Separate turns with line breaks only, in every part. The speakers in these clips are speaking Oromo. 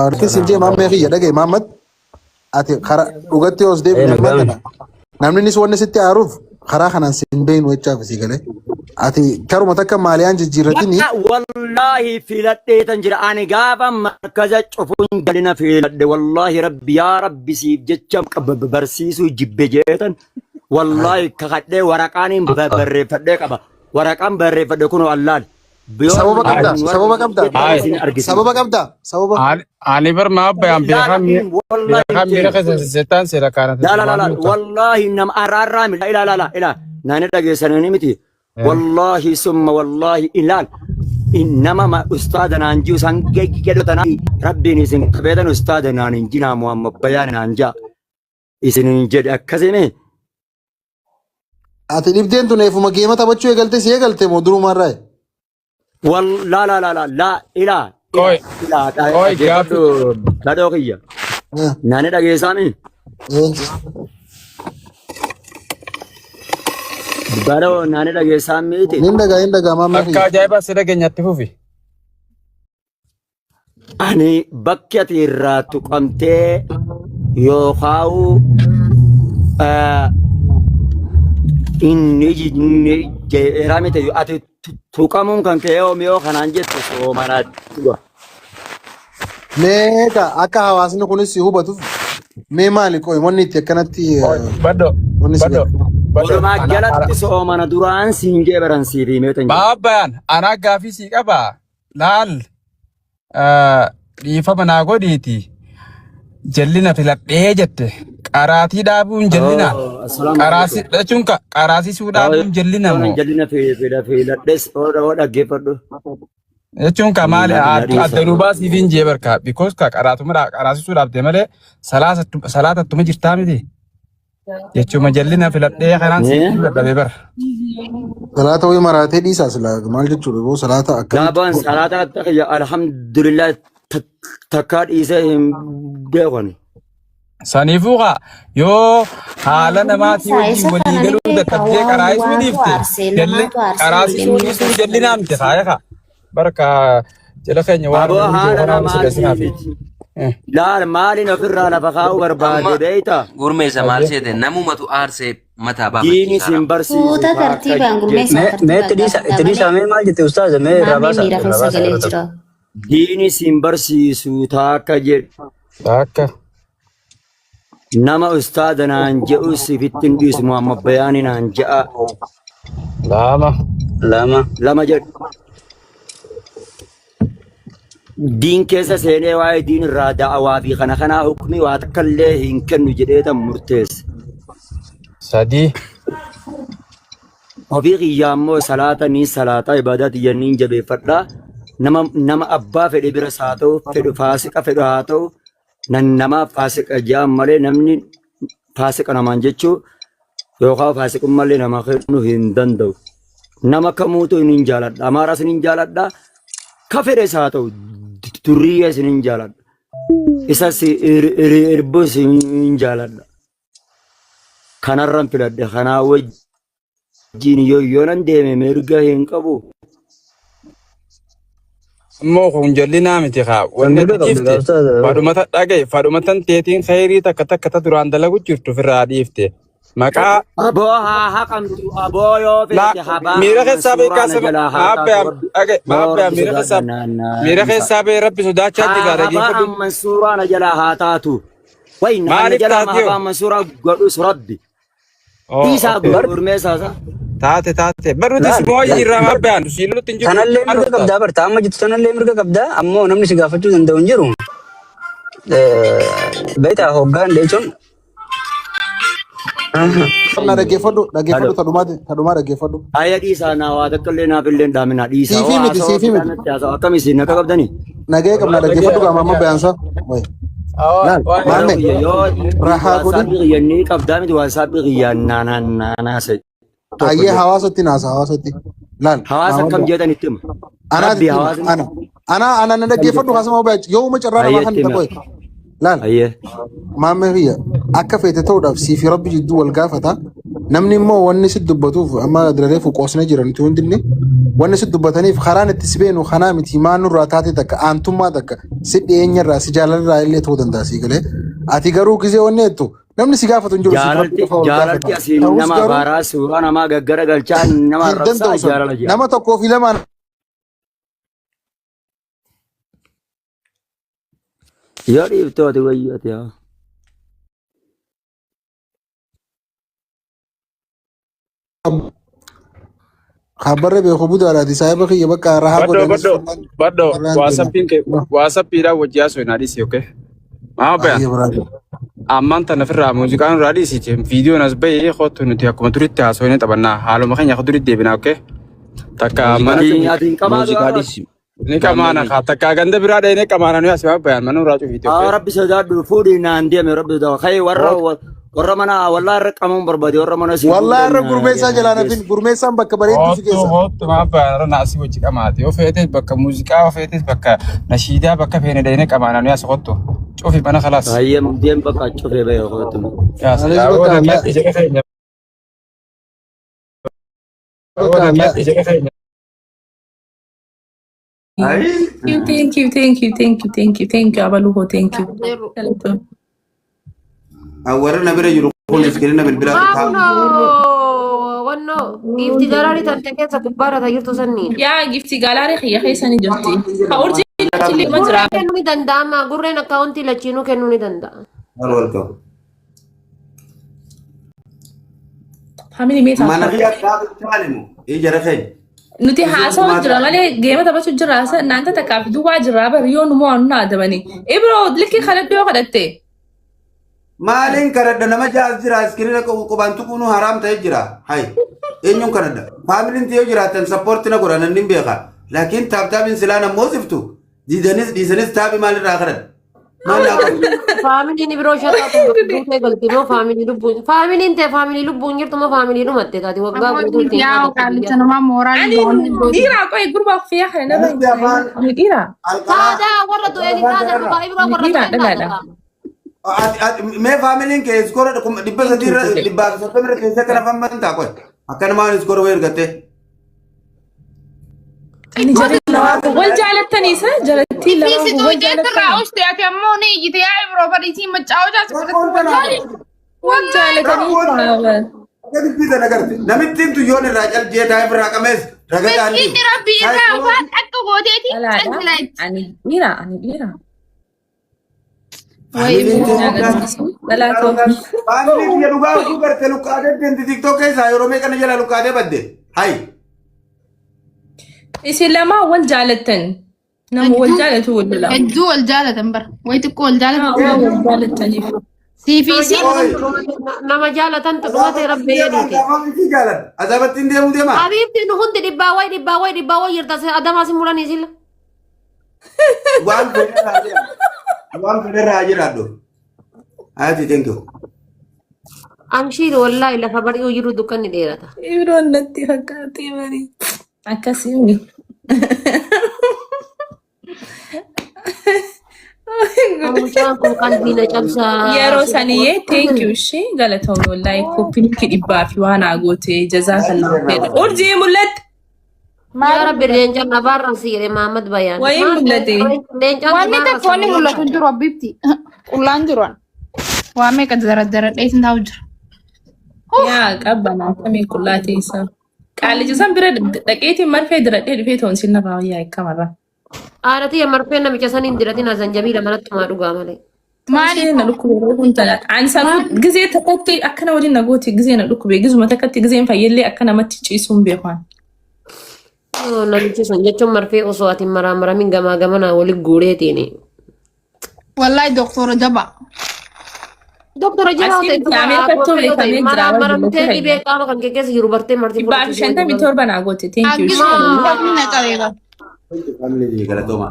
Harki jee maammee kiyya dhagaye Mahammad, ati kara dhugatti yoo as deebine ammaan tana namni innis wanni sitti aaruuf karaa kanaan sin beeynu jechaaf sii galee. Ati karuma takka maaliyaan jijjiirratini.
Bakka wallaahi filadheetan jira. Ani gaafa markaza cufuun jalina filadhe, wallaahi rabbi yaa rabbi siif jecha barsiisuu jibbe jeetan wallaahi kakadhee waraqaan barreeffadhee qaba. Waraqaan barreeffadhe kunoo allaal.
Sababa qabdaa? Sababa qabdaa?
Ay.
Isin argisiisa.
Sababa qabdaa? Sababa.
Ani bar ma abbayaan beekan beekan miira keessa sisseettaan seera kaanate.
La la la la, wallahi nama araarraa mi ila la la ila naani dhageessanii miti, wallahi summa wallahi ilaal nama ma ustaada naan jiru san jedhu tana rabbiin isin qabeetan ustaada naan hin jinaa Muhammad Bayaan naan jaa isin hin jedhe akkasimi.
Ati dhibdeen tun eefuma geema taphachuu eegalte si eegalte moo durumarraa?
Wal la la la la la ila.
Qoy.
Ila.
Qoy,
Dhaggeeffadhu dhadhoo kiyya naani dhageessaami baroo naani dhageessaa miti.
Nin dhagaa, hin dhagaa maammee
Akka
kiyya.
ajaa'ibaa si dhageenyatti fufi.
Ani bakki ati irraa tuqamtee yookaan inni inni jeeraa miti, ati tuqamuun kan kee yoom yoo kanaan jettu soomanaatti dhuga.
Mee ka akka hawaasni kunis si hubatuuf mee maali qoy wanni itti akkanatti
Baddo.
wanni si
Baddo. Baddo.
Walumaa galatti soomana duraan siin jee baran siif himee tan jedhe.
Baabbayaan anaa gaafii sii qabaa. Laal dhiifama naa godhiiti. Jallina filadhee jette. Qaraatii dhaabuun jallina.
Oh, assalaamu
Qaraasi
alaikum.
jechuun qaraasisuu dhaabuun jallina moo?
Jallina filadhes oo dhaggeeffadhu.
Jechuun ka maali
Na dhiisa.
adda nuu baasiif hin jee barka. Because ka qaraatuma qaraasisuu dhaabde malee salaatattuma jirtaa miti. Jechuuma jallina filadhee kanaan
Eh?
siif dadhabee bara.
Salaata wayii maraatee dhiisaa silaa maal jechuudha boo salaata akkamitti
Gaabaan salaata takka alhamdulillah takkaa dhiisee hin beekani.
Saniifuu kaa yoo haala namaatii
Isa
wajjin
isa
walii
kana ni
galuu
beeka
dadhabdee
waan
qaraasisuu
waatu
dhiifte
aarsee
jalli
namaatu aarsee
qaraasisuu
miira
dhiisuun
keessa
jallinaa miti kaaya kaa. Barka jala keenya waan
Aboo
namni jiru
haala
kanaan
namaatii
sirreessinaa fi.
miti. Laal maaliin ofirraa lafa kaa'uu barbaade
Amma
beektaa?
gurmeessa maal
Ayyee.
seete namumatu aarsee mataa
Diini
baafachiisaara.
sin barsiisu
Tuuta
takka
tartiibaan
jedhu.
gurmeessaa
Mee mee
tartiibaan
itti dhiisa
gaafadhaa
itti dhiisa
malee
mee maal jette ustaaza mee irraa
maammee
baasa
miira
irraa
keessa
baasa
galee
yeroo
jira.
tokko.
Diini sin barsiisu takka jedhu.
Akka.
Nama ustaada naan jedhu sifitti hin dhiisu Muhammad Bayaani naan je'a.
Lama.
Lama.
Lama jedhu. Diin keessa seenee waa'ee diin irraa da'awaa fi kana kanaa hukmii waa takka illee hin kennu jedhee tan murteesse.
Sadii.
Ofii kiyyaa immoo salaata niin salaataa, ibaadaa tiyya niin jabeeffadha. Nama abbaa fedhe biras haa ta'u, fedhu faasiqa fedhu haa ta'u, nan namaa faasiqa jedhan malee namni faasiqa namaan jechuu yookaan faasiqummallee namaa kennuu hin danda'u. Nama kamuutu niin jaaladha. Amaaraas niin jaaladha. Ka fedhes haa ta'u durriyyees niin jaaladha. Isas irbus niin jaaladha. Kanarran filadhe kanaa wajjin yoo yoonan deeme mirga hin qabu.
Ammoo kun jallinaa miti kaa. Wanni
Mirga
ati
qabdu
dhiifte
ustaaza.
fadhumata dhagaye fadhumatan teetiin khayrii takka takka ta duraan dalagu jirtu ofirraa dhiifte. Maqaa
Aboo haa haqamtu, aboo yoo
la
feete habaa
miira keessaa
mansuuraa
beekaa
na
saba
jalaa haa taatu
maabbayaan
rabbi
dhagaye
yoo
maabbayaan
rabbi
miira
sodaadha
keessaa miira
na dhiisa.
keessaa bee rabbi sodaachaa
Haa
jirraa
habaa
dhageeffadhu.
mansuuraa na jalaa haa taatu. Wayi na
Maaliif
jalaa
taatiyoo?
habaa mansuuraa godhus rabbi.
Oh,
Dhiisaa
okay.
Bar
gurmeessaa isaa.
Taate taate. Bar nuti
laal
si mooyyi
laal
irraa
bar
maabbayaan si lolutti hin jirru.
tanallee
Maal
mirga
dhufta?
qabdaa barta amma jirtu tanallee mirga qabdaa ammoo namni si gaafachuu danda'u hin jiru. Beektaa hoggaan jechuun
Na dhaggeeffadhu dhaggeeffadhu
Halo.
tadhumaa dhaggeeffadhu.
Aya dhiisaa naa waa takka illee naaf illee hin dhaaminaa dhiisaa.
Siifii
Waa
miti
haasawaa
siifii
biraa
miti.
natti haasawaa akkam isin akka qabdanii?
Nagee qabna dhaggeeffadhu qaama amma bayaansaa. Wayi. Laal
Yeroo
maammee
kiyya yoo
rahaa godhin
waasaapii kiyya ni qabdaa miti waasaapii kiyya naanaa sa'i tokko
ayyee
jedhu.
hawaasatti naasa hawaasatti. Laal
Hawaasa
maamad
akkam jedhan itti hima.
Anaati
Rabbi
itti hima
hawaasni
ana. Ana ana na
akkam
dhaggeeffadhu
jedhan.
kaasuma baay'ee yoo uma carraa namaa
Ayyee
kan
itti hima.
ta'e laal
Ayyee.
maammee kiyya akka feete ta'uudhaaf sii fi rabbi jidduu wal gaafata. Namni immoo wanni si dubbatuuf amma reefu qoosnee jira nuti hundinni wanni si dubbataniif karaan itti si beenu kanaa miti maan nurraa taate takka aantummaa takka si dhiyeenyarraa si jaalalarraa illee ta'uu danda'a sii galee. Ati garuu gizee wanni jettu namni si gaafatu hin jiru si rabbi
Jaalalti
qofa ol
jaalalti
gaafata.
asiin
Ta'us
nama
garuu
abaaraa suuraa namaa gaggara galchaa nama
hin
arrabsaa
danda'u sun
jaalala jedhama.
nama tokkoo fi lamaan
Yoo dhiiftoo ati wayyoo ati haa.
Kabbarre beeku budaadhaati saahiba kiyya bakka rahaa
Badhoo
godhanis
badhoo
farraan
badhoo
farraan deema.
waasappiin kee waasappiidhaan wajji haasoo hin hadhiisi okay. Maa bayan
Baay'ee biraadha.
ammaan tana ofirraa muuziqaan irraa dhiisi viidiyoon as bahee kootu nuti akkuma duritti haasoo taphannaa haaluma keenya akka duritti deebinaa okay. Takka mana
Ati ati hin qabaatu
Muuziqaa
haa
dhiisi.
ni qamaana
Maamilli.
kaa takka ganda biraa dheenee qamaana nuyi asii bayan mana irraa cufiiti
Haa
okay.
rabbi sodaadhu fuudhii naan deeme rabbi sodaadhu. Kai warra warra mana wallaa irra qamuun barbaade warra mana si
Wallaahi irra
fuudhan
gurmeessaa jalaa nafin gurmeessaan bakka bareedduu si
Hoottu
keessa.
hoottu maaf bayan irra asii wajji qamaate yoo feetes bakka muuziqaa yoo feetes bakka nashiidaa bakka feene dheenee qamaana nuyi as hoottu cufi mana kalaas.
Baay'ee deem bakka cufee bahee hoottu.
Yaas
Anis
yaaboo
bakka
nagaatti jedhe keenya. Yaaboo
bakka
nagaatti jedhe keenya.
Thank you, thank you, thank you, thank you, thank you, Abaluho, thank you. Galatoon.
Warra na bira jiru kun iskiriina bilbilaa
Maa
taa'u.
kunoo wannoo giifti galaarii tante keessa gubbaarra ta jirtu sanniin.
Yaa gifti galaarii kiyya keessa ni jirti. Ha urjii lachillee ma jira.
Gurreen kennuu ni danda'ama. Gurreen akkaawuntii lachiinuu kennuu ni danda'a.
Welcome.
Family mee
Mana
ta'a.
kiyya taa'u taalimu. Ijara keenya.
Nuti haasawaa jira malee geema taphachuu jira. Naanta takkaaf duwwaa jira bari yoo nu mo'annu na adabani. Ibro likki kadhadhu yoo kadhatte.
Maaliin kadhadha nama jaas jira iskiriina qubaan tuquun haraam ta'ee jira. Hay eenyuun kadhadha. Faamiliin yoo jiraatan sappoorti na godha nan beeka. Laakiin taaptaabiin silaa na moosiftu diidanis dhiisanis taabii maalirraa kadhadha. Maal naa godhu?
Faamiliin biroo shataa duutee galti moo faamilii lubbuun faamiliin ta'e faamilii lubbuun jirtu moo faamilii dhumatte taati waggaa guutuu ittiin
Yaa
yaadatte
qaalicha
biyya.
namaa mooraalii
Ani
gahoonni
dhiiraa qo'ee gurbaa fiyyaa kana narra hin
Namichi afaan
Ani dhiiraa.
alqalaa
Taadaa warra du'een hin
afaan
taatan
jalarraa.
dhugaa ibiroo
Ani
warra
dhiiraa
du'een
dhalaadha.
taatan.
Mee faamiliin kee iskoora dhibba
Thank
sadii
you
irra
Gugee.
dhibbaa fi soddoma irra keessee akka nafan bantaa qoy. Akka namaan iskoora wayii argattee.
Ani jarri lamaan wal jaalattanii isa jalattii lamaan kun
Isiitu
wal
ijeetti irraa
jaalattanii.
uste ati ammoo ni iyyite yaa Ibroo bariitii macaa'uu jaasi
Rakkoon
fudhatti
tana.
Wal jaalatanii
Rakkoon
kaaba.
akka dubbii tana garte. Namittiin tuyyoon irraa calqee taa'ee irraa qamees ragataan
Miskiinni rabbii irraa afaan akka gooteeti
Dhalaadha.
calqilaatti.
Ani dhiiraa ani dhiiraa.
Wayi
Faamiliin
Ibroo.
kee
Dhalaa ta'uu.
Faamiliin kiyya dhugaa utuu garte luqqaatee deemti tiktok keessaa yeroo meeqa na jala luqqaatee badde. Hay.
Isin lamaan wal jaalattan. Nama wal jaalatu wal lola.
Hedduu wal jaalatan bara. Wayi xiqqoo wal jaalatan.
Waan wal jaalattaniif.
Siif isiin
Oi.
Nama jaalatantu dhumate rabbi jedhiiti.
Azaabatti jaalan. Azaabatti hin deemu deema.
Habiibti nu hundi dhibbaa wayi dhibbaa wayi dhibbaa wayi jirta adamaa si muranii sila.
Waan fedherraa jiraadhu. Waan fedherraa jiraadhu. Ayati thank you.
Amshiir wallaahi lafa bari'uu jiru dukkanni dheerata.
Ibroon natti fakkaatee barii. Akkasii.
Mucaan kun qalbii na cabsaa.
Yeroo saniyyee thank you ishee galatoomii wallaahi koppinitti dhibbaa fi waan haa goote jazaa kan nama fedha. Urjii mul'atte.
Yaa Rabbi leencaan abaarran si jedhe Mahammad Bayaan.
Wayiin mul'ate.
Leencaan
Wanni takka wanni mul'atu hin jiru abbiibti. Qullaan jiru an. Waa meeqa daraddaradhee isin taa'u jira.
Yaa qabbanaa akkamii qullaa teessa. Qaalicha san bira dhaqeetiin marfee diradhee dhufee toonsiin narraa wayyaa ikkamarra.
Haadha tiyya marfee namicha saniin diratin zanjabiila manatti maa dhugaa malee.
Toonsiin na dhukkube yeroo kun tana. Ani sanuu gizee takkatti akkana waliin na gooti gizee na dhukkube gizuma takkatti gizeen fayyallee akka namatti ciisuun beekan.
Yoo Namichi sun jechuun marfee osoo ati hin maraamaramin gamaa gamanaa wali guureetiin.
Wallahi doktora jabaa.
Doktora jabaa
Asiin
ta'e
miti Ameerikattuu beekamee jira warri
maraamaramtee
doktora
dhibee qaama kan kee keessa jiru bartee marti
157 naa goote thank you
Hangis
ishee.
namni na qabeera.
Family galatooma.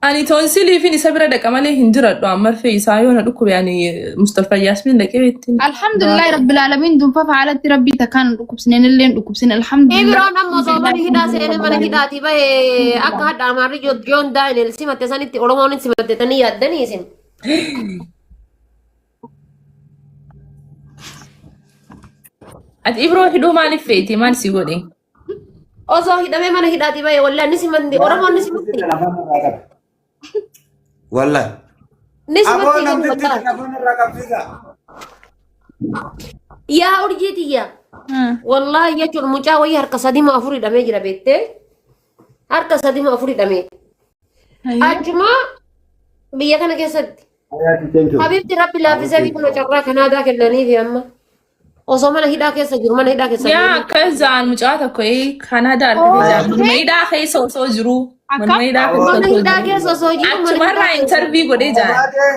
Ani toonsiliifin isa bira dhaqa malee hin jiradhu an marfee isaa yoo na dhukkube ani Mustafa Yaasmin dhaqee ittiin.
Alhamdulillahi rabbil alamin dunfafa haalatti rabbii takkaan hin dhukkubsine illee hin dhukkubsine alhamdulillah.
Ibiroon amma osoo mana hidhaa seenee mana hidhaatii bahee akka hadha Amaarri Joon Daani'el simatte sanitti Oromoon simatte tanii yaaddanii isin.
Ati Ibroo hidhuu maaliif feeti? Maal si godhe?
Osoo hidhamee mana hidhaatii bahe wallahi ni simatti. Oromoon ni simatti.
Wallahi.
Ni
Aboo
simatti garuu
namtichi
wallahi.
telefoona irraa qabsiisa.
Yaa urjii tiyya. Wallahi jechuun mucaa wayii harka sadii moo afur hidhamee jira beektee? Harka sadii moo afur hidhamee. Achuma biyya kana keessatti. Habiibti rabbi laaffisee fi kun carraa Kanaadaa kennaniifi amma. Osoo mana hidhaa keessa jiru mana hidhaa keessa
Yaa
jiru.
akkas jaan mucaa tokko Kanaadaa argatee jaan manuma hidhaa keessa osoo jiru. Manuma hidhaa keessa
Mana
osoo
hidhaa
jiru.
keessa osoo jiru mana
Achumarraa
hidhaa keessa.
intarvii godhee jaan.
Baatee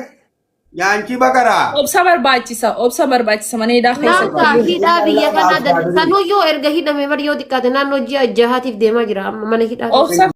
nyaanchi baqaraa.
Obsa barbaachisa. Obsa barbaachisa mana hidhaa keessa.
Naamta hidhaa biyya kanaa sanuyyuu erga hidhame bari yoo xiqqaate naannoo ji'a jahaatiif deemaa jira amma mana hidhaa keessa.
Obsa.